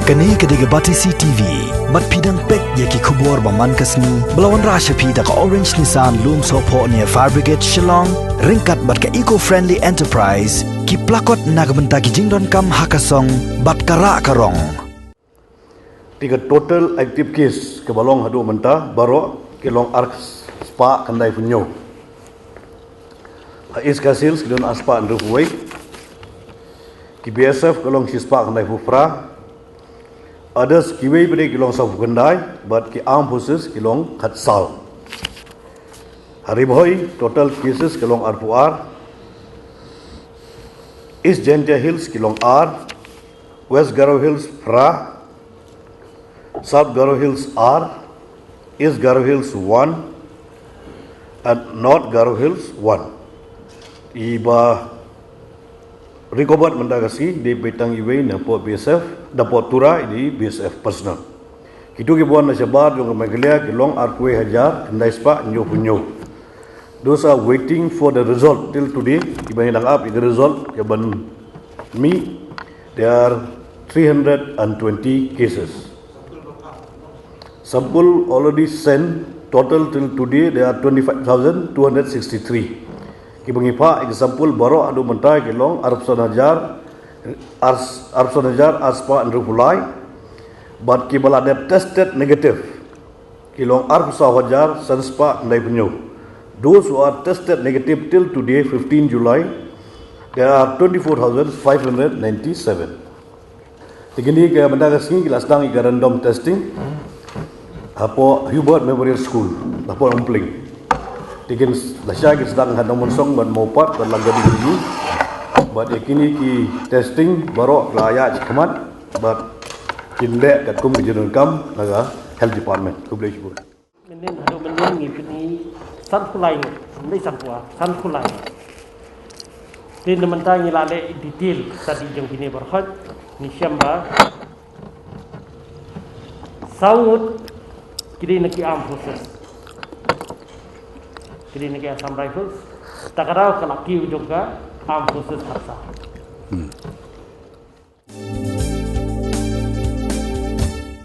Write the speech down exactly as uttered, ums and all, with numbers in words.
Kane ka dei ka Batesi T V, bad phi dang peit ïa ki khubor ba man ka sngi, ba la wanrah sha phi da ka Orange Nissan Lumsohphoh near Fire Brigade Shillong, ryngkat bad ka Eco Friendly Enterprise, ki plakot na ka bynta ki jingdonkam ha ka song, bad ka rah ka rong. Te ka total active case kaba long haduh mynta baroh ki long ar spah khyndai phew hynñiew. Ha East Khasi Hills ki don ar spah hynriew phew wei. Ki B S F ki long shi spah khyndai phew phra. Others kiwei pat de ki long saw phew khyndai, bad ki armed forces ki long khatsaw. Ha Ri Bhoi total cases ki long ar phew ar. East Jaintia Hills ki long ar, West Garo Hills phra, South Garo Hills ar, East Garo Hills one, and North Garo Hills one. Iba recovered mynta ka sngi dei beit tang iwei napoh B S F, napoh Tura i dei B S F personnel. Kitu kiba wan na shabar jong ka Meghalaya ki long ar phew wei hajar khyndai spah hynñiew phew hynñiew. Those are waiting for the result till today. Kiba ngi dang ap ïa ka result kaban mih, there are three hundred and twenty cases. Sample already sent, total till today there are twenty-five thousand two hundred sixty-three. Kiba ngi phah ïa ka sample baroh haduh mynta ki long arphew san hajar, ar, arphew san hajar ar spah hynriew phew lai. Bad kiba la dep tested negative ki long arphew saw hajar san spah khyndai phew hynñiew. Those who are tested negative till today, fifteen July, there are twenty-four thousand five hundred ninety-seven. Te kine ka mynta ka sngi ki la sdang ïa ka random testing hapoh Hubert Memorial School, hapoh Umpling. Te kin lashai ki sdang ha Nongmynsong bad Mawpat bad Langkadew. Bad ïa kine ki testing baroh la ïaid shakhmat bad kin leh katkum ka jingdonkam na ka Health Department. Khublei shibun. Mynnin haduh mynnin ngi pyni sanphew lai ngut, ym dei sanphew ar, sanphew lai ngut. Te na mynta ngi la leh detail study jong kine baroh, ngi shem ba saw ngut ki dei na ki armed forces, ki dei na ki Assam Rifles. Ta ka daw ka la kiew jong ka armed forces khatsaw.